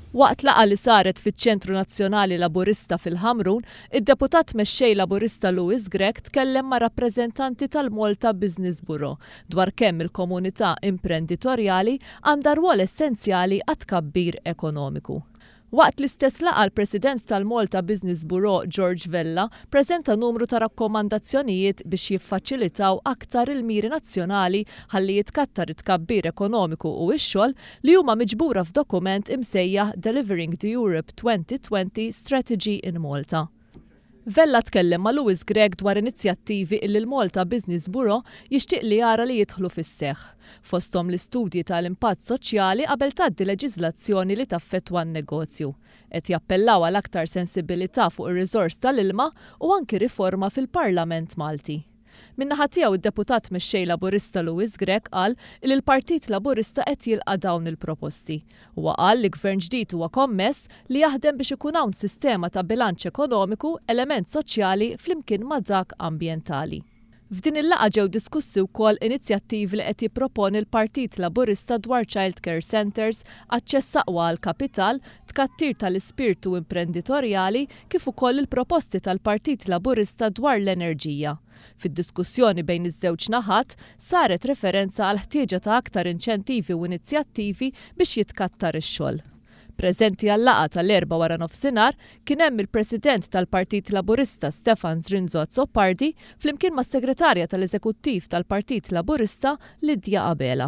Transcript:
Waqt laqgħa li saret fiċ-Ċentru Nazzjonali Laburista fil-Ħamrun, id-Deputat Mexxej Laburista Louis Grech tkellem ma' rappreżentanti tal-Malta Business Bureau dwar kemm il-komunità imprenditorjali għandha rwol essenzjali għat-tkabbir ekonomiku. Waqt l-istess laqgħa l-President tal-Malta Business Bureau George Vella preżenta numru ta' rakkomandazzjonijiet biex jiffaċilitaw aktar il-miri nazzjonali ħalli jitkattar it-tkabbir ekonomiku u x-xogħol li huma miġbura f'dokument imsejjaħ Delivering the Europe 2020 Strategy in Malta. Vella tkellem ma' Louis Grech dwar inizjattivi illi l-Malta Business Bureau jixtieq li jara li jidħlu fis-seħħ, fosthom l-istudji ta' l-impatt soċjali qabel tgħaddi leġiżlazzjoni li taffettwa n-negozju. Qed jappellaw għal aktar sensibilità fuq ir-riżors tal-ilma u anki riforma fil-Parlament Malti. Min-naħa tiegħu d-Deputat Mexxej Laburista Louis Grech qal li l-Partit Laburista qed jilqa' dawn il-proposti. Huwa qal li Gvern ġdid huwa kommess li jaħdem biex ikun hawn sistema ta' bilanċ ekonomiku, element soċjali flimkien ma' dak ambjentali. F'din il-laqgħa ġew diskussi wkoll inizjattivi li qed jipproponi l-Partit Laburista dwar child care centres, aċċess aqwa għall-kapital, tkattir tal-ispirtu imprenditorjali kif ukoll il-proposti tal-Partit Laburista dwar l-enerġija. Fid-diskussjoni bejn iż-żewġ naħat, saret referenza għall-ħtieġa ta' aktar inċentivi u inizjattivi biex jitkattar ix-xogħol. Preżenti għal-laqgħa tal-Erbgħa waranofsinhar kien hemm il-President tal-Partit Laburista Stefan Zrinzo Azzopardi flimkien mas-Segretarja tal-Eżekuttiv tal-Partit Laburista Lydia Abela.